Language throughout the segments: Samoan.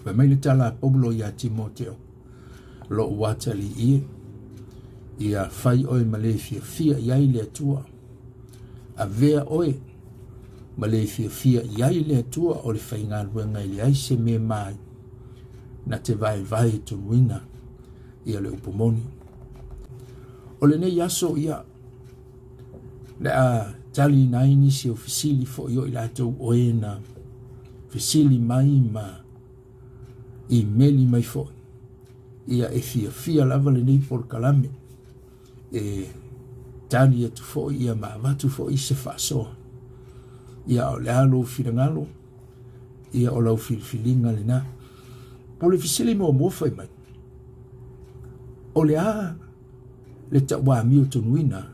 Fai mai le tala a Paulo iā Timoteo, Loʻu atalii e, ia fai oe ma le fiafia i ai le Atua. Avea oe ma le fiafia i ai le Atua o le faigaluega e leai se mea mai na te vaevae tonuina ia le upu moni. O lenei aso ia, le a taliina ai nisi o fesili foi o i latou o e na fesili mai ma imeli mai foi. Ia e fiafia lava lenei polokalame e tali atu foi ia ma avatu foi se faasoa. Ia o le a lou finagalo, ia o lau filifiliga lena. O le fesili muamua fai mai, o le a le tauamio tonuina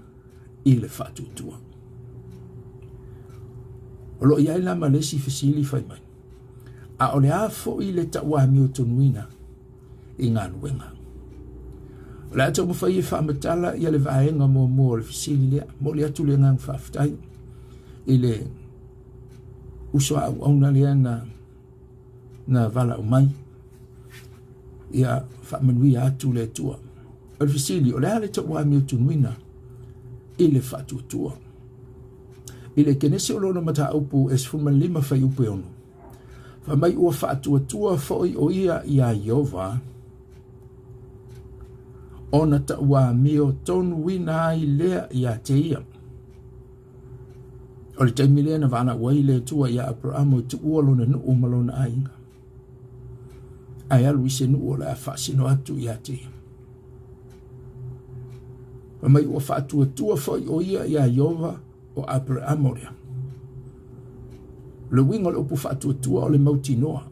i le faatuatua? O lo o i ai la ma le isi fesili fai mai, a o le a foi le tauamio tonuina i galuega? O le a taumafai e faamatala ia le vaega muamua o le fesili lea. Momoli atu le agaga faafetai i le uso a auauna lea na na valaau mai. Ia faamanuia atu le Atua. O le fesili, o le a le tauamiotonuina i le faatuatua? I le Kenese o lona mataupu e 15 fuaiupu e 6, fai mai ua faatuatua foi o ia iā Ieova, ona tauamio tonuina ai lea ia te ia. O le taimi lea na valaau ai le Atua iā Aperamo e tuua lona nuu ma lona aiga, ae alu i se nuu o le a faasino atu ia te ia. Fai mai ua faatuatua foi o ia iā Ieova o Aperamo lea. O le uiga o le upu faatuatua o le mautinoa,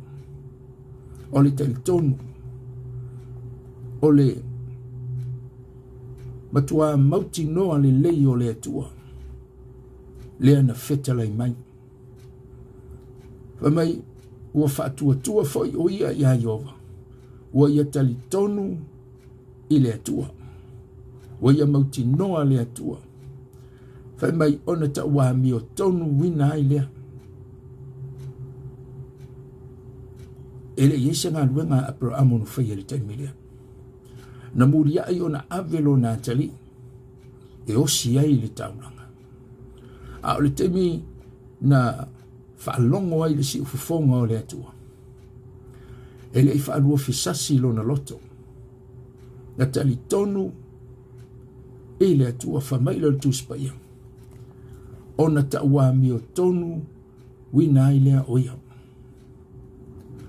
o le talitonu, o le matuā mautinoa lelei o le Atua lea na fetalai mai. Fai mai, ua faatuatua foi o ia iā Ieova, ua ia talitonu i le Atua, ua ia mautinoa le Atua. Fai mai, ona tauamio tonuina ai lea. E le i i ai se galuega a Aperamo na faia i le taimi lea. Na muliai ona ave lona atalii e osi ai le taulaga. A o le taimi na faalogo ai le siufofoga o le Atua, e le i faaluafesasi lona loto. Na talitonu i le Atua, fai mai lea o le Tusi Paia, ona tauamio tonu uina ai lea o ia.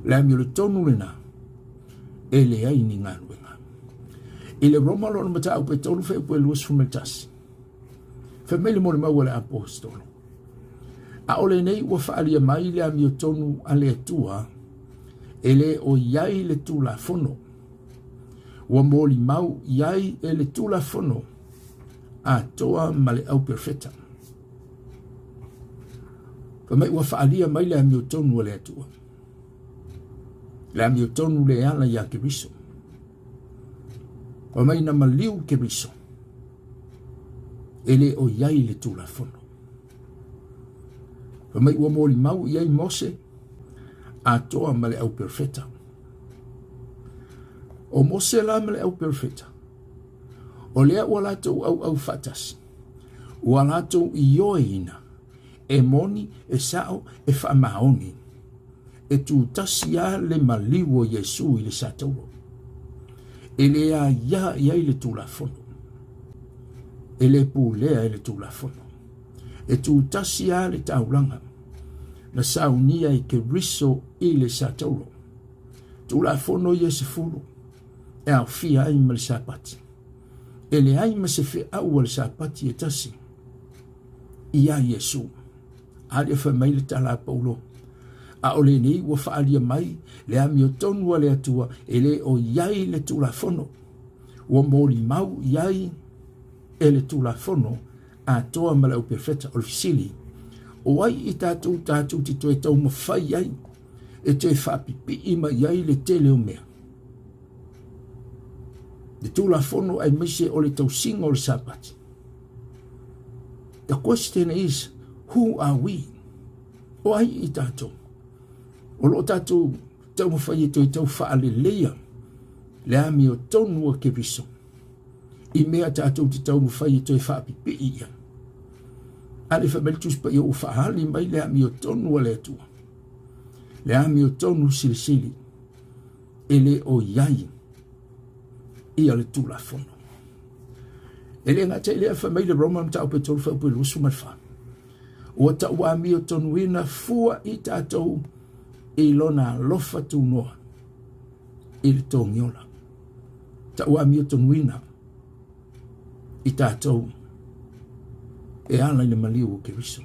Le amio le tonu lena, e leai ni galuega. I le Roma lona mataupu e 3 fuaiupu e 21, fai mai le molimau a le Aposetolo, A o lenei ua faaalia mai le amiotonu a le Atua, e le o i ai le Tulafono. Ua molimau i ai e le Tulafono atoa ma le auperofeta. Fai mai ua faaalia mai le amiotonu a le Atua. Le amiotonu le ala iā Keriso. Fai mai na maliu Keriso e le o i ai le Tulafono. Fai mai ua molimau i ai Mose atoa ma le auperofeta. O Mose la ma le auperofeta, o lea ua latou auau faatasi, ua latou ioeina e moni, e sao, e faamaoni, e tutasi lava le maliu o Iesu i le satauro. E le aia i ai le Tulafono. E le pulea e le Tulafono. E tutasi lava le taulaga na saunia e Keriso i le satauro. Tulafono ia 10 e aofia ai ma le Sapati. E leai ma se feau a le Sapati e tasi iā Iesu. A lea fai mai le tala a Paulo, A o lenei ua faaalia mai le amiotonu a le Atua e le o i ai le Tulafono. Ua molimau i ai e le Tulafono atoa ma le auperofeta. O le fesili, o ai i tatou tatou te toe taumafai ai e toe faapipii mai ai le tele o mea? Le Tulafono aemaise o le tausiga o le Sapati. The question is, who are we? O ai i tatou? O lo o tatou taumafai e toe tau faaleleia le amiotonu a Keriso i mea tatou te taumafai e toe faapipii i ai. A le fai mai le Tusi Paia ua faaali mai le amiotonu a le Atua, le amiotonu silisili e le o i ai ia le Tulafono. E le gata i lea, fai mai le Roma mataupu e 3 fuaiupu e 24, ua tauamiotonuina fua i tatou i lona alofa tunoa i le togiola. Tauamiotonuina i tatou e ala i le maliu o Keriso.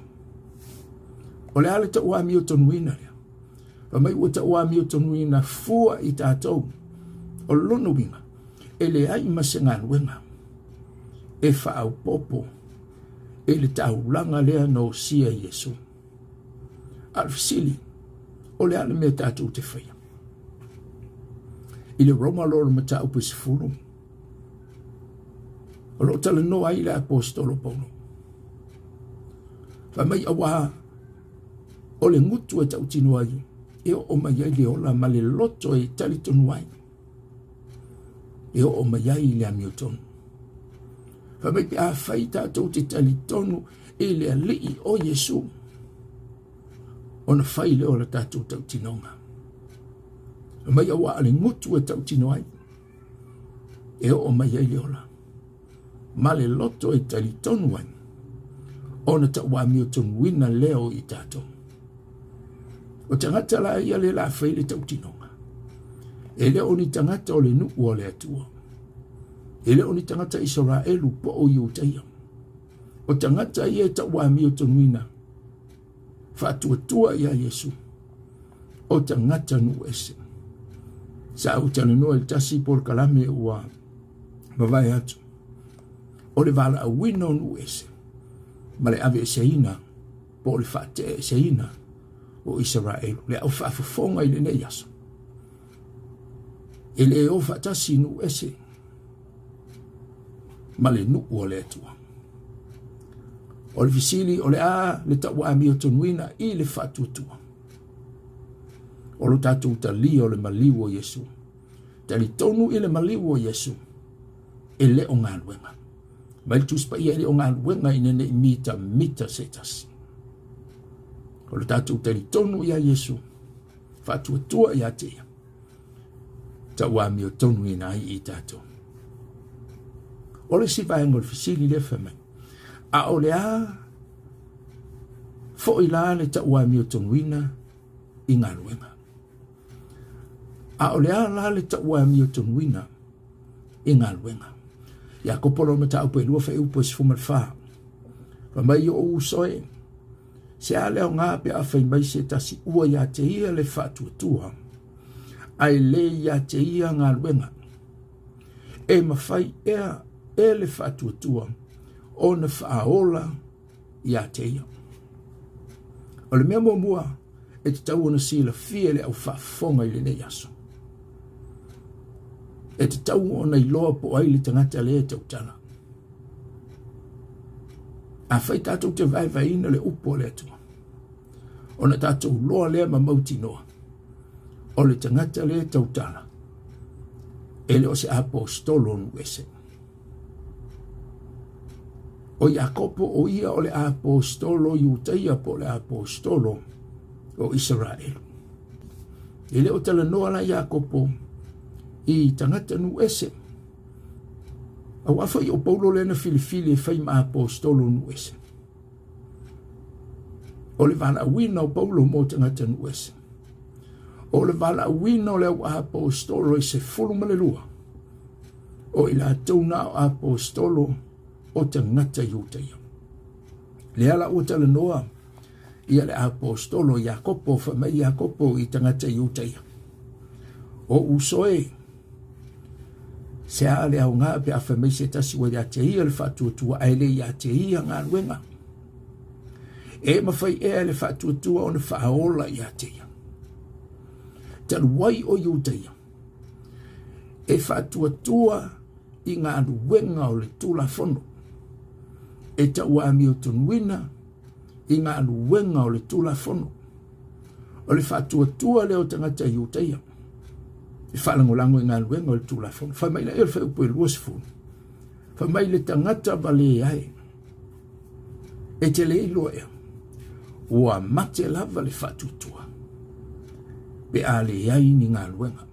O le a le tauamiotonuina lea? Fai mai ua tauamiotonuina fua i tatou. O lona uiga, e leai ma se galuega e faaopoopo i le taulaga lea na osia e Iesu. A o le fesili, o le a le mea tatou te faia? I le Roma loa o le mataupu e 10, o lo o talanoa ai le aposetolo Paulo. Fai mai auā o le gutu e tautino ai e oo mai ai le ola ma le loto e talitonu ai e oo mai ai le amiotonu. Fai mai pe afai tatou te talitonu i le Alii o Iesu, ona fai lea o le tatou tautinoga. Fai mai auā o le gutu e tautino ai e oo mai ai le ola ma le loto e talitonu ai, ona tauamiotonuina lea o i tatou. O tagata la ia le la fai le tautinoga, e le o ni tagata o le nuu o le Atua, e le o ni tagata Isaraelu po o Iutaia. O tagata ia e tauamiotonuina faatuatua iā Iesu, o tagata nuu ese. Sa ou talanoa i le tasi polokalame ua mavae atu, o le valaauina o nuu ese ma le aveeseina po o le faateeseina o Isaraelu, le au faafofoga i lenei aso. E le o faatasi nuu ese ma le nuu o le Atua. O le fesili o le a le tauamiotonuina i le faatuatua. O lo tatou talia o le maliu o Iesu. Talitonu i le maliu o Iesu e le o galuega. Mai le Tusi Paia e le o galuega ina ne i mitamita se tasi. O lo tatou talitonu iā Iesu, faatuatua ia te ia, tauamiotonuina ai i tatou. O le isi vaega o le fesili lea fai mai, a o le a foi la le tauamiotonuina i galuega? A o le a la le tauamiotonuina i galuega? Iakopo lona mataupu e 2 fuaiupu e 14. Fai mai o uso e, se a le aoga pe a fai mai se tasi ua ia te ia le faatuatua, ae le ia te ia galuega. E mafai ea e le faatuatua ona faaola ia te ia. O le mea muamua e tatau ona silafia e le au faafofoga i lenei aso, e tatau ona iloa po o ai le tagata lea e tautala. Afai tatou te vaevaeina le upu a le Atua, ona tatou loa lea ma mautinoa, o le tagata lea e tautala, e le o se aposetolo o nuu ese. O Iakopo o ia o le aposetolo Iutaia po o le aposetolo o Isaraelu. E le o talanoa la Iakopo i tagata nuu ese. Auā foi o Paulo lea na filifili e fai ma aposetolo nuu ese. O le valaauina o Paulo mo tagata nuu ese. O le valaauina o le au aposetolo e 12, o i latou na o aposetolo o tagata Iutaia. Lea la ua talanoa ia le aposetolo Iakopo, fai mai Iakopo i tagata Iutaia. O uso e, se a le aoga pe a fai mai se tasi ua ia te ia le faatuatua ae le ia te ia galuega. E mafai ea le faatuatua ona faaola ia te ia. Talu ai o Iutaia, e faatuatua i galuega o le Tulafono, e tauamiotonuina i galuega o le Tulafono. O le faatuatua lea o tagata Iutaia e faalagolago i galuega o le Tulafono. Fai mai laia o le fuaiupu e 20, fai mai le tagata valea e, e te le iloa ea, ua mate lava le faatuatua pe a leai ni galuega.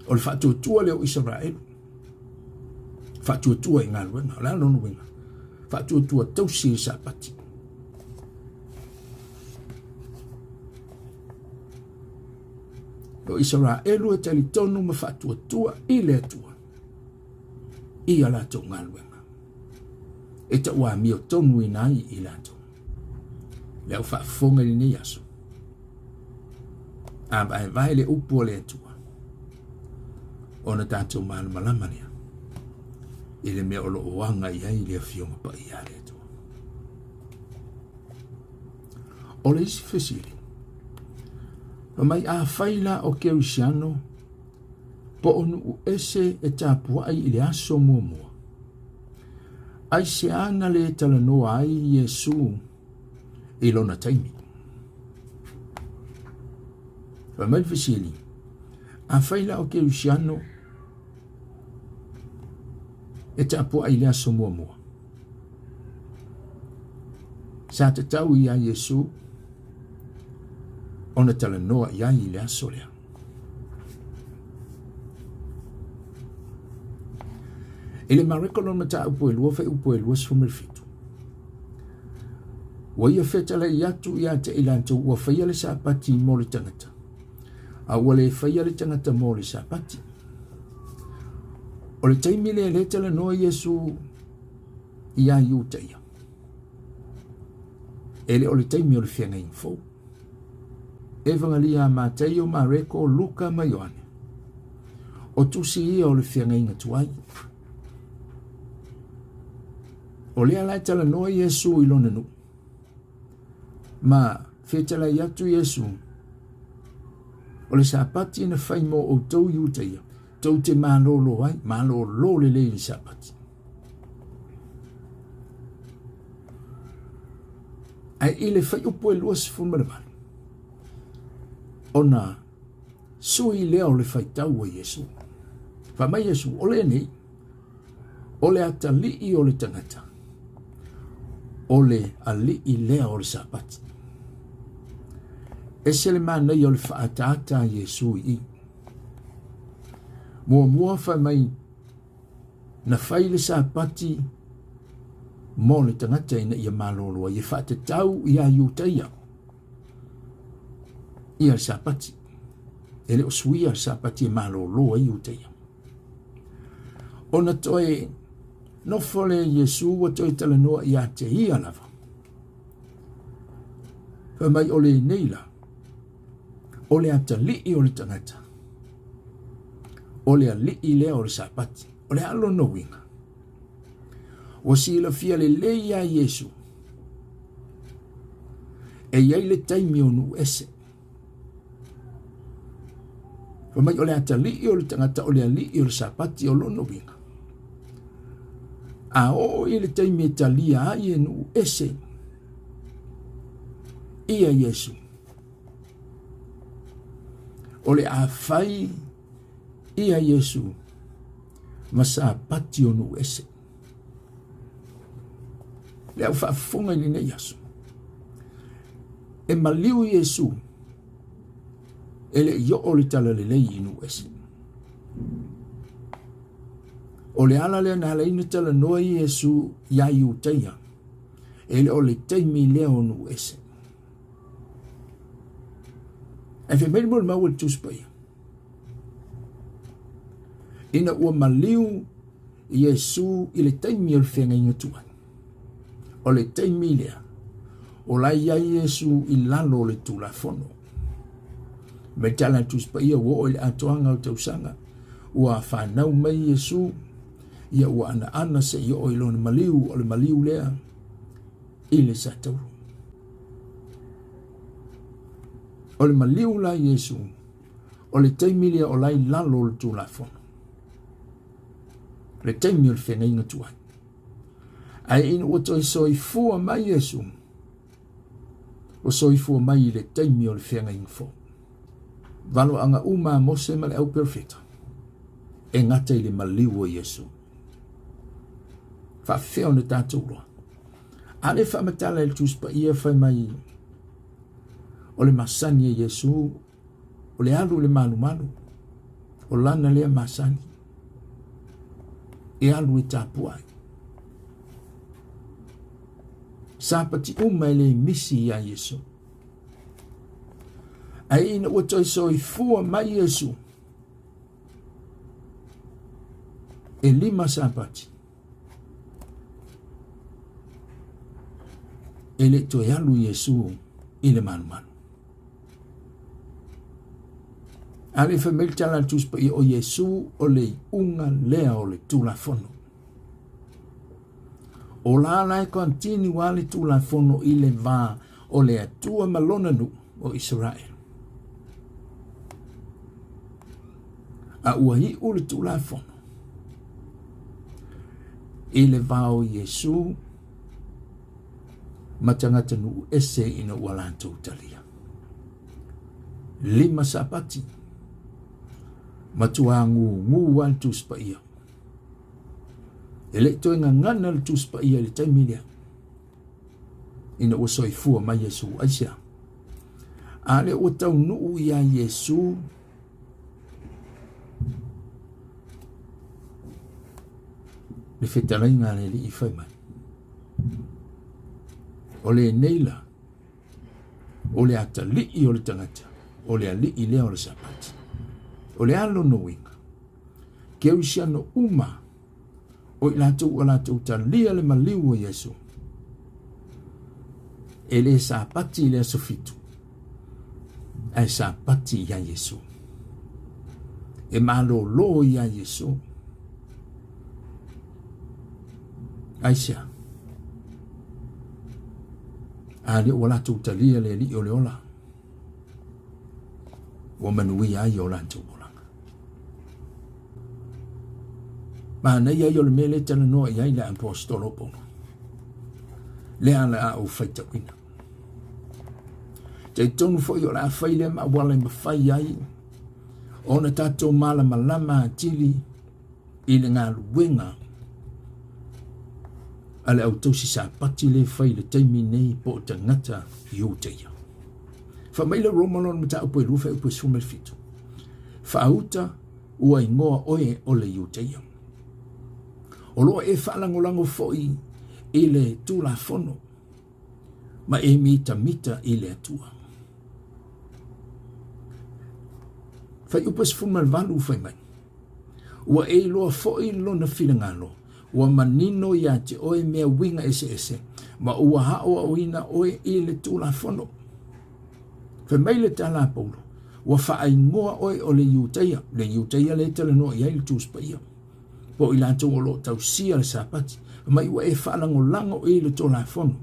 O le faatuatua lea o Isaraelu, faatuatua i galuega. O le a lona uiga? Faatuatua tausi i le Sapati. O Isaraelu e talitonu ma faatuatua i le Atua i a latou galuega e tauamio tonuina ai i latou. Le au faafofoga i lenei aso, a vaevae le upu a le Atua, ona tatou malamalama lea i le mea o lo o aga i ai le Afioga Paia a le Atua. O le isi fesili, fai mai afai la o Kerisiano po o nuu ese e tapuai i le aso muamua, aisea na le talanoa ai Iesu i lona taimi? Fai mai le fesili, afai la o Kerisiano e tapuai i le aso muamua, Sa tatau iā Iesu ona talanoa i ai i le aso lea. I le Mareko lona mataupu e lua fuaiupu e 27, ua ia fetalai atu ia te i latou ua faia le Sapati mo le tagata, a ua le faia le tagata mo le Sapati. O le taimi lea lea talanoa Iesu iā Iutaia. E le o le taimi o le feagaiga fou. Evagalia a Mataio, Mareko, Luka ma Ioane. O tusi ia o le feagaiga tuai. O lea la e talanoa Iesu i lona nuu. Ma fetalai atu Iesu, o le Sapati na fai mo outou Iutaia, tou te malolo ai, malolo lelei i le Sapati. Ae i le fuaiupu e 28, ona sui lea o le faitau a Iesu. Fai mai Iesu, o lenei, o le atalii o le tagata, o le alii lea o le Sapati. Ese le manaia o le faaataata a Iesu i i. Muamua fai mai, Na fai le Sapati mo le tagata ina ia malolo ai e faatatau iā Iutaia ia le Sapati. E le o suia le Sapati e malolo ai Iutaia. Ona toe nofo lea Iesu ua toe talanoa ia te ia lava. Fai mai o lenei la, o le atalii o le tagata, o le alii lea o le Sapati. O le a lona uiga? Ua silafia lelei iā Iesu, e i ai le taimi o nuu ese. Fai mai o le atalii o le tagata o le alii o le Sapati o lona uiga. A oo i le taimi e talia ai e nuu ese ia Iesu, O le a fai ia Iesu ma Sapati o nuu ese. Le au faafofoga i lenei aso. E maliu Iesu e le i oo le talalelei i nuu ese. O le ala lea na ala ai ona talanoa Iesu iā Iutaia, e le o le taimi lea o nuu ese. Ae fai mai le molimau a le Tusi Paia, ina ua maliu Iesu i le taimi o le feagaiga tuai, o le taimi lea, o la i ai Iesu i lalo o le Tulafono. Mai tala le Tusi Paia, ua oo i le atoaga o le tausaga, ua fanau mai Iesu, ia ua anaana seia oo i lona maliu, o le maliu lea i le satauro. O le maliu la Iesu, o le taimi lea o la i lalo o le Tulafono. Le taimi o le feagaiga tuai. Ae ina ua toe soifua mai Iesu, Ua soifua mai i le taimi o le feagaiga fou. Valoaga uma a Mose ma le au perofeta e gata i le maliu o Iesu. Faafefea ona tatou iloa? A le faamatala e le Tusi Paia fai mai o le masani a Iesu o le alu i le malumalu, o lana lea masani e alu e tapuai. Sapati uma e le misi iā Iesu. Ae ina ua toe soifua mai Iesu, e lima Sapati, e le toe alu Iesu i le malumalu. A le fai mai le tala a le Tusi Paia o Iesu o le iuga lea o le Tulafono. O la la e continue a le Tulafono i le va o le Atua ma lona nuu o Israel. A ua iu le Tulafono i le va o Iesu ma tagata nuu ese ina ua latou talia. Lima Sapati, matua gūgū a le Tusi Paia. E le i toe gagana le Tusi Paia i le taimi lea, ina ua soifua mai Iesu. Aisea? A lea ua taunuu iā Iesu le fetalaiga a le Alii fai mai, O lenei la, o le atalii o le tagata, o le alii lea o le Sapati. O le a lona uiga? Kerisiano uma o i latou ua latou talia le maliu o Iesu, e le Sapati i le aso fitu, ae Sapati iā Iesu. E malōlō iā Iesu. Aisea? A lea ua latou talia le Alii o le ola, ua manuia ai o latou olaga. Manaia ia o le mea lea e talanoa i ai le aposetolo o Paulo. Lea le a ou faitauina. Talitonu foi o le a fai lea ma auala e mafai ai ona tatou malamalama atili i le galuega a le au tausi Sapati lea e fai i le taimi nei po o tagata Iuteia. Fai mai le Roma lona mataupu e lua fuaiupu e 17. Faauta ua igoa oe o le Iuteia. O lo o e faalagolago foi i le Tulafono ma e mitamita i le Atua. Fuaiupu e 18 fai mai, Ua e iloa foi lona finagalo, ua manino iā te oe mea uiga eseese, ma ua aoaoina oe i le Tulafono. Fai mai le tala a Paulo, Ua faaigoa oe o le Iutaia, le Iutaia lea e talanoa i ai le Tusi Paia, po o i latou o lo o tausia le Sapati, mai ua e faalagolago i le Tulafono.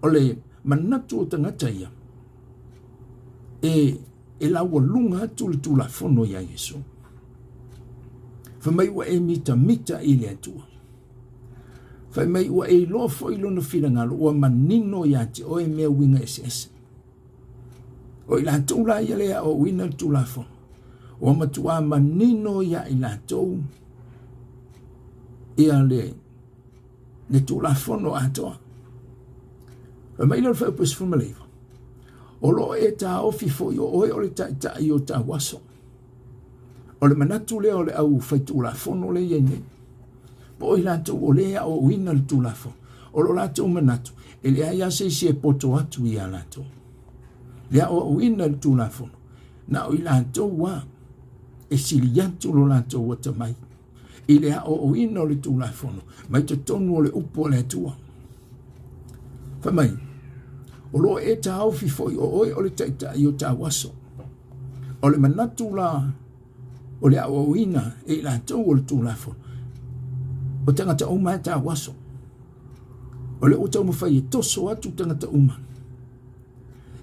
O le manatu o tagata ia, e, e laualuga atu le Tulafono iā Iesu. Fai mai ua e mitamita i le Atua. Fai mai ua e iloa foi lona finagalo, ua manino iā te oe mea uiga eseese. O i latou la ia le aoaoina le Tulafono, ua matuā manino iā i latou ia le, le Tulafono atoa. Fai mai lea o le fuaiupu e 19, o lo o e taofi foi o oe o le taitai o tauaso. O le manatu lea o le au fai Tulafono lea e i ai nei, po o i latou o lea e aoaoina le Tulafono, o lo latou manatu, e leai lava se isi e poto atu iā latou. Le aoaoina le Tulafono, na o i latou lava e sili atu lo latou atamai i le aoaoina o le Tulafono mai totonu o le upu a le Atua. Fai mai, o lo o e taofi foi o oe o le taitai o tauaso. O le manatu la o le aoaoina e i latou o le Tulafono, o tagata uma e tauaso. O lea ua taumafai e toso atu tagata uma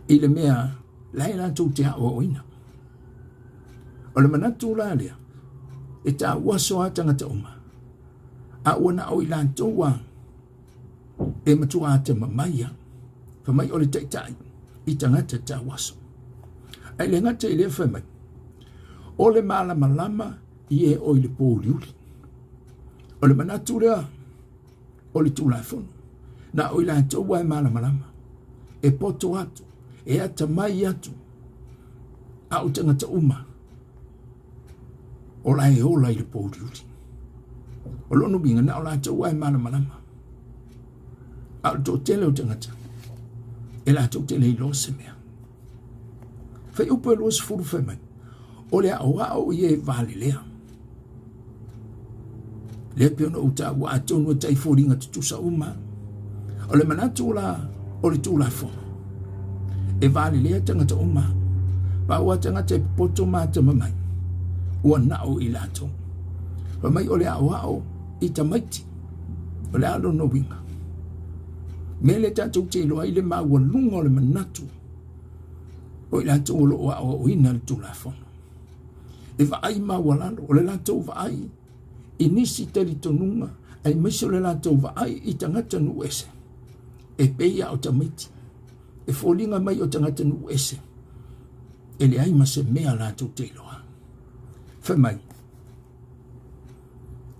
i le mea la e latou te aoaoina. O le manatu la lea, e tauaso lava tagata uma, a ua na o i latou lava e matua atamamai lava. Fai mai o le taitai. i tagata tauaso. Ae le gata i lea fai mai, o le malamalama i e o i le pōuliuli. O le manatu lea o le Tulafono, na o i latou a e malamalama, e poto atu, e atamai atu, a o tagata uma o la e ola i le pōuliuli. O lona uiga, na o latou a e malamalama. A o le toatele o tagata, e latou te le iloa se mea. Fuaiupu e 20 fai mai, o le aoao i e valelea. Lea pei ona ou taua atonu e tai foliga tutusa uma. O le manatu la o le Tulafono, e valelea tagata uma. Pau a tagata e popoto ma atamamai, ua nao i latou. Fai mai o le aoao i tamaiti, o le a lona uiga? Mea lea tatou te iloa ai le maualuga o le manatu o i latou o lo o aoaoina le Tulafono. E vaai maualalo, o le latou vaai i nisi talitonuga aemaise o le latou vaai i tagata nuu ese e pei a o tamaiti. E foliga mai o tagata nuu ese e leai ma se mea latou te iloa. Fai mai,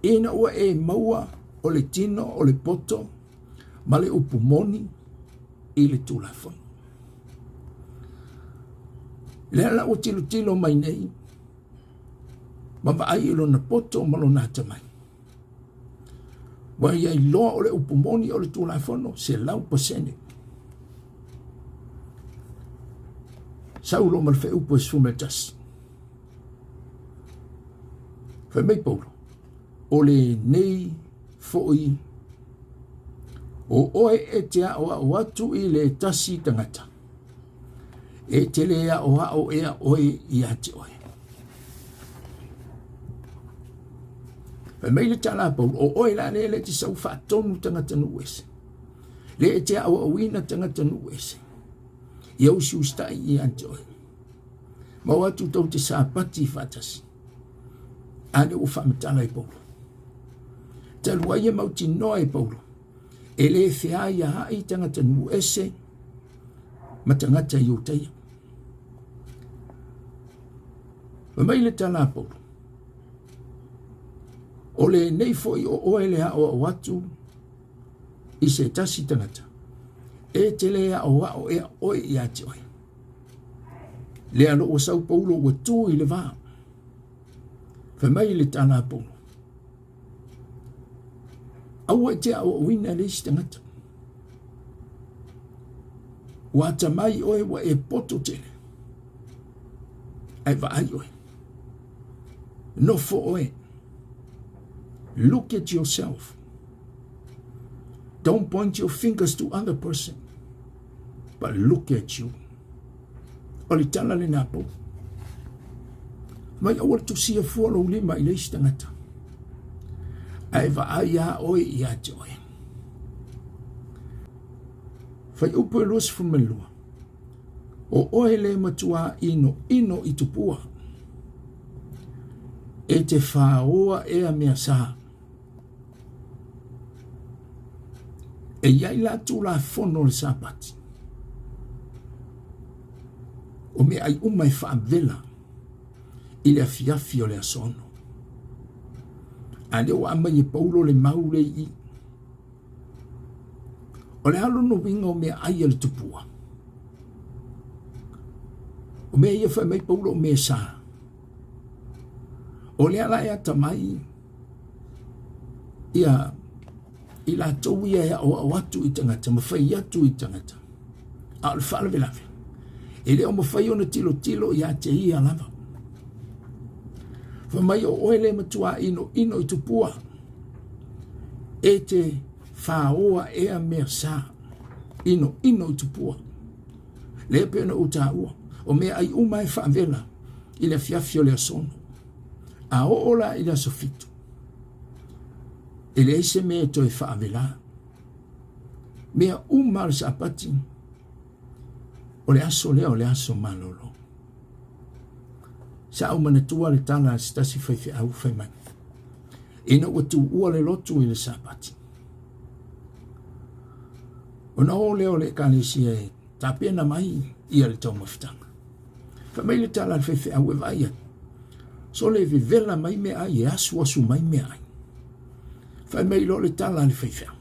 ina ua e maua o le tino o le poto ma le upu moni i le Tulafono. Lea la ua tilotilo mai nei ma vaai i lona poto ma lona atamai. Ua ia iloa o le upu moni o le Tulafono, 100%. Saulo ma le fuaiupu e 11. Fai mai Paulo, o lenei foi o oe e te aʻoaʻo atu i le tasi tagata, e te le aʻoaʻo ea oe ia te oe. Fai mai le tala a Paulo, o oe la lea le te sau faatonu tagata nuu ese. Lea e te aʻoaʻoina tagata nuu ese. Ia usiusitai ia te oe. Ma o atu tou te sapati faatasi. A lea ua faamatala e Paulo. Talu ai e mautinoa e Paulo, e le feaiaai tagata nuu ese ma tagata Iutaia. Fai mai le tala a Paulo, o lenei foi o oe le aʻoaʻo atu i se tasi tagata, e te le aʻoaʻo ea oe ia te oe. Lea lo ua sau Paulo ua tu i le va. Fai mai le tala a Paulo, aua e te aʻoaʻoina le isi tagata. Ua atamai oe ua e poto tele. Ae vaai oe. Nofo oe. Look at yourself. Don't point your fingers to other person, but look at you. O le tala lena Paulo. Mai aua le tusia fua lou lima i le isi tagata. Ae vaai a oe ia te oe. Fuaiupu e 22. O oe le matua ino ino i tupua. E te whaoa ea mea sa. E i ai la Tulafono o le Sapati. O meaai uma e faavela i le afiafi o le aso 6. A lea ua aumai e Paulo le mau lea i i. O le a lona uiga o meaai a le tupua? O mea ia fai mai Paulo o mea sa. O lea la e atamai ia i latou ia e aʻoaʻo atu i tagata ma fai atu i tagata. A o le faalavelave, e le o mafai ona tilotilo ia te ia lava. Fai mai o oe le matua inoino i tupua, e te whaoa ea mea sa, inoino i tupua. Lea pei ona ou taua, o meaai uma e faavela i le afiafi o le aso 6. A oo la i le aso 7, e leai se mea e toe faavela. Mea uma a le Sapati, o le aso lea o le aso malolo. Sa ou manatua le tala a se tasi faifeau fai mai, ina ua tuua le lotu i le Sapati, ona o lea o le Ekalesia e Tapena mai ia le taumafataga. Fai mai le tala a le faifeau e vaai atu. Sole e vevela mai meaai, e asuasu mai meaai. Fai mai loa le tala a le faifeau.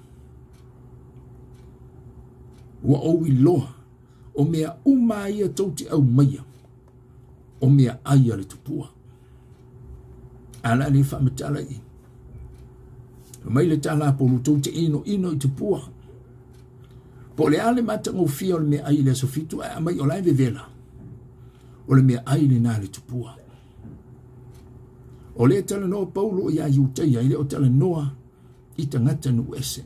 Ua ou iloa o mea uma ia tou te aumaia, o meaai a le tupua. A la le faamatala i. Fai mai le tala a Paulo, tou te inoino i tupua. Po o le a le matagofie o le meaai i le aso Fitu ae aumai o la e vevela, o le meaai lena a le tupua. O lea e talanoa Paulo iā Iutaia, e le o talanoa i tagata nuu ese.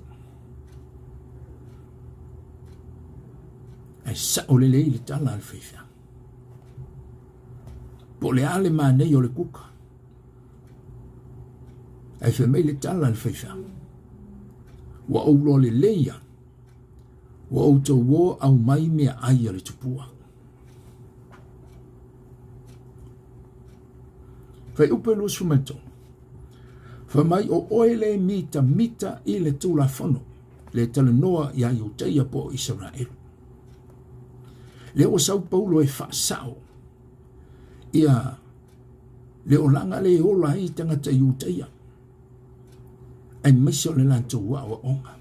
Ae sao lelei le tala a le faifeau. Po o le a le manaia o le kuka, Ae fai mai le tala a le faifeau, Ua ou iloa lelei lava, ua outou o aumai meaai a le tupua. Fuaiupu 23. Fai mai o oe le mitamita i le Tulafono, le talanoa iā Iutaia po o Isaraelu. Lea ua sau Paulo e faasao ia le olaga le ola ai tagata Iutaia, aemaise o le latou aoaoga.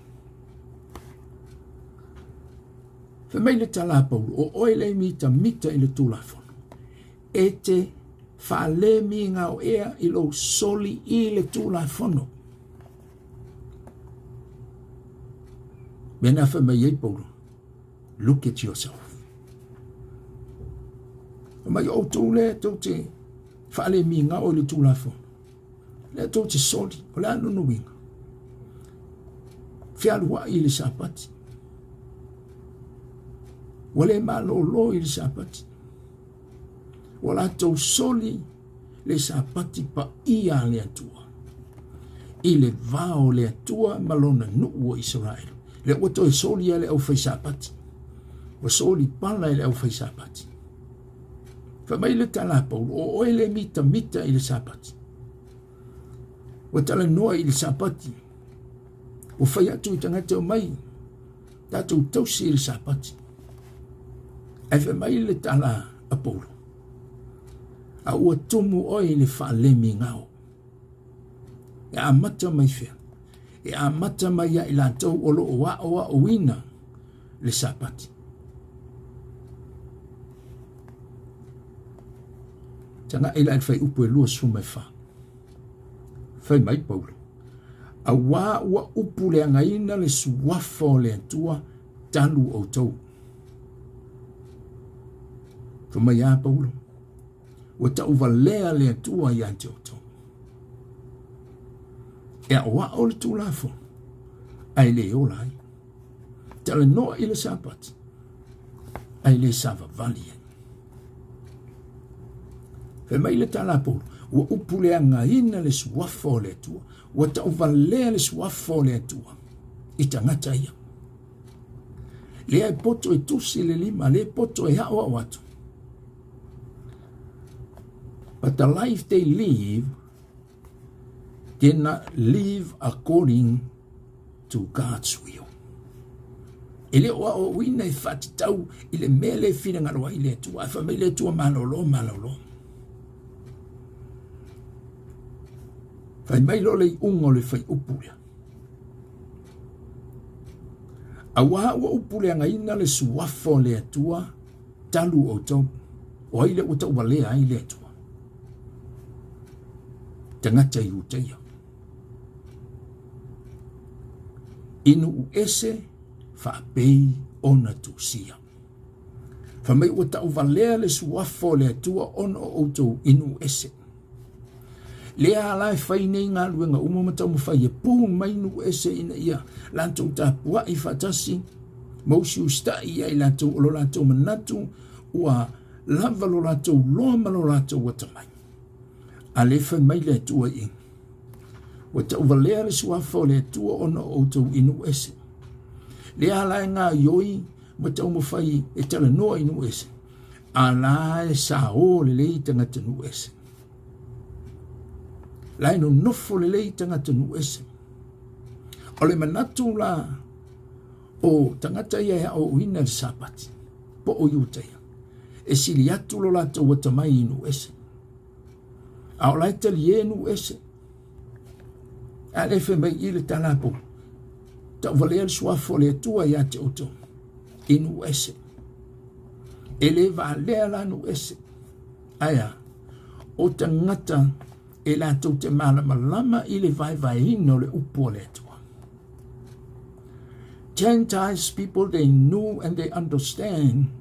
Fai mai le tala a Paulo, o oe le mitamita i le Tulafono, e te faalemigaoea i lou soli i le Tulafono. Mea na fai mai ai Paulo, Look at yourself. Fai mai o outou lea tou te faalemigao i le Tulafono, lea tou te soli, o le a lona uiga? Fealuai i le Sapati. Ua le malolo i le Sapati. Ua latou soli le Sapati paia a le Atua i le va o le Atua ma lona nuu o Isaraelu. Lea ua toe soli e le aufai Sapati. Ua soli pala e le aufai Sapati. Fai mai le tala a Paulo, o oe le mitamita i le Sapati. Ua talanoa i le Sapati. Ua fai atu i tagata omai, tatou tausi i le Sapati. Ae fai mai le tala a Paulo, a ua tumu oe i le faalemigao. E amata mai fea? E amata mai ia i latou o lo o aoaoina le Sapati. Tagai la i le fuaiupu e 24. Fai mai Paulo, auā ua upuleagaina le suafa o le Atua talu outou. Fai mai a Paulo, ua tauvalea le Atua ia te outou. E aoao le Tulafono, ae le ola ai. Talanoa i le Sapati, ae le savavali ai. Fai mai le tala a Paulo, ua upuleagaina le suafa o le Atua, ua tauvalea le suafa o le Atua i tagata ia. Lea e poto e tusi le lima, lea e poto e aoao atu. But the life they live did not live according to God's will. E le o aoaoina e faatatau i le mea le finagalo ai le Atua. Ae fai mai le Atua malolo, malolo. Fai mai loa le iuga o le fuaiupu lea. Auā ua upuleagaina le suafa o le Atua talu outou. O ai lea ua tauvalea ai le Atua? Tagata Iutaia. I nuu ese faapei ona tusia. Fai mai ua tauvalea le suafa o le Atua ona o outou i nuu ese. Lea la e fai nei galuega uma ma taumafai e pu mai nuu ese ina ia latou tapuai faatasi ma usiusitai ia i latou o lo latou manatu ua lava lo latou loa ma lo latou atamai. A lea fai mai le Atua i ua tauvalea le suafa o le Atua ona o outou i nuu ese. Lea la e gaoioi ma taumafai e talanoa i nuu ese, a la e sao lelei tagata nuu ese. La e nonofo lelei tagata nuu ese. O le manatu la o tagata ia e aoaoina le Sapati. po o Iutaia, e sili atu lo latou atamai i nuu ese. A o la e talie nuu ese. A lea fai mai i le tala a Paulo, tauvalea le suafa o le Atua ia te outou i nuu ese. E le valea la nuu ese. Ae a? O tagata e latou te malamalama i le vaevaeina o le upu a le Atua. Gentiles people, they knew and they understand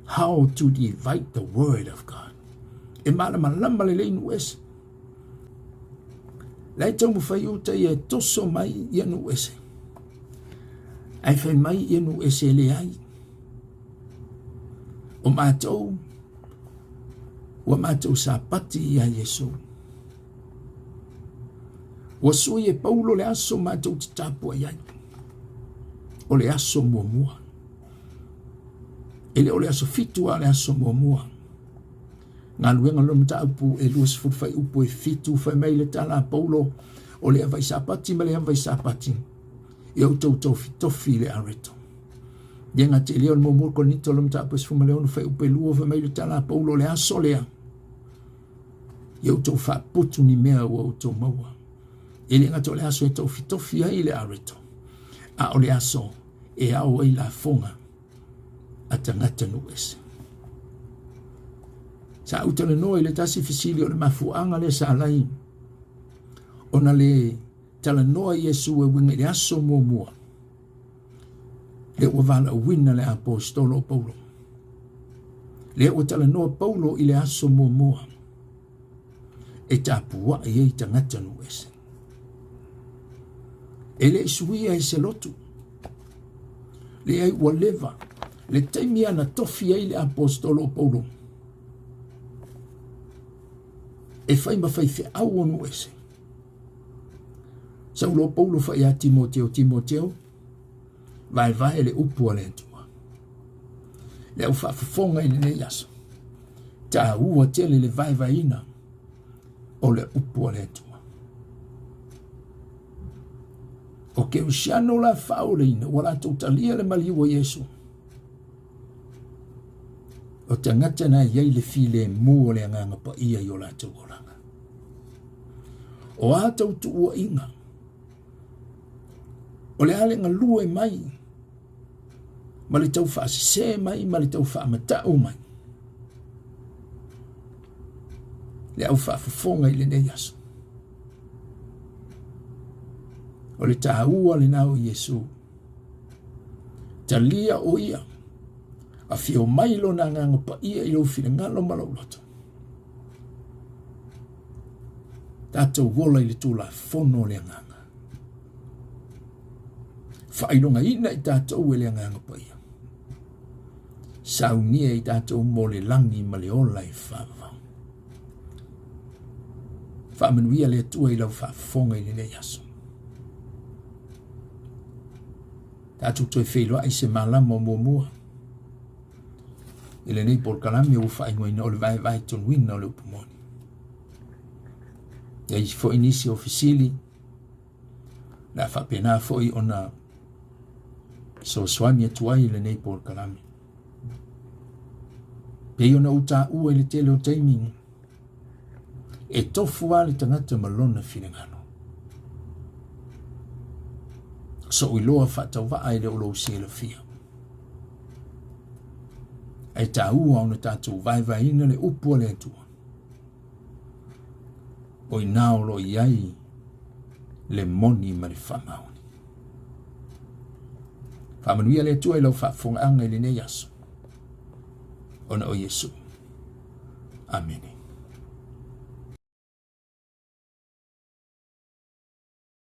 how to divide the word of God. E malamalama lelei nuu ese. La e taumafai uta ia e toso mai ia nuu ese. Ae fai mai ia nuu ese e leai. O matou, ua matou sapati ia Iesu. Ua sui e Paulo le aso matou te tapuai ai. O le aso muamua. E le o le aso fitu a o le aso muamua. Galuega lona mataupu e 20 fuaiupu e fitu fai mai le tala a Paulo o le avai sapati ma le avai sapati ia outou tofitofi i le areto. Ia gata i lea o le muamua Korinito lona mataupu e 16 fuaiupu e lua fai mai le tala a Paulo o le aso lea ia outou faaputu ni mea ua outou maua. E le gata o le aso e tofitofi ai le areto, a o le aso e ao ai lafoga a tagata nuu ese. Sa ou talanoa i le tasi fesili o le mafuaaga lea sa alai ona le talanoa Iesu e uiga i le aso muamua lea ua valaauina le aposetolo o Paulo. Lea ua talanoa Paulo i le aso muamua e tapuai ai tagata nuu ese. E le i suia e se lotu. Leai ua leva le taimi ana tofi ai le aposetolo o Paulo e fai ma faifeau o nuu ese. Saulo Paulo fai ia Timoteo, Timoteo, vaevae le upu a le Atua. Le au faafofoga i lenei aso, taua tele le vaevaeina o le upu a le Atua. O Kerisiano la faaoleina ua latou talia le maliu o Iesu. O tagata na i ai le filemu o le agaga paia i o latou olaga. O a tou tuuaiga, o le a le galue mai ma le tau faasese mai ma le tau faamatau mai. Le au faafofoga i lenei aso. O le taua lena o Iesu. Talia o ia, afio mai lona agaga paia i lou finagalo ma lou loto. Tatou ola i le Tulafono o le Agaga. Faailogaina i tatou e le Agaga Paia. Saunia i tatou mo le lagi ma le ola e faavavau. Faamanuia le Atua i lau faafofoga i lenei aso. Tatou toe feiloai se malama o muamua i lenei polokalame ua faaigoaina o le vaevae tonuina o le upu moni. E i ai foi nisi o fesili, le a faapena foi ona fesoasoani atu ai i lenei polokalame. Pei ona ou taua i le tele o taimi, e tofu lava le tagata ma lona finagalo. Sou iloa faatauvaa e le o lou silafia. Ae taua ona tatou vaevaeina le upu a le Atua. O i ina o lo o i ai le moni ma le faamaoni. Faamanuia le Atua i lau faafofogaaga i lenei aso, ona o Iesu. Amene.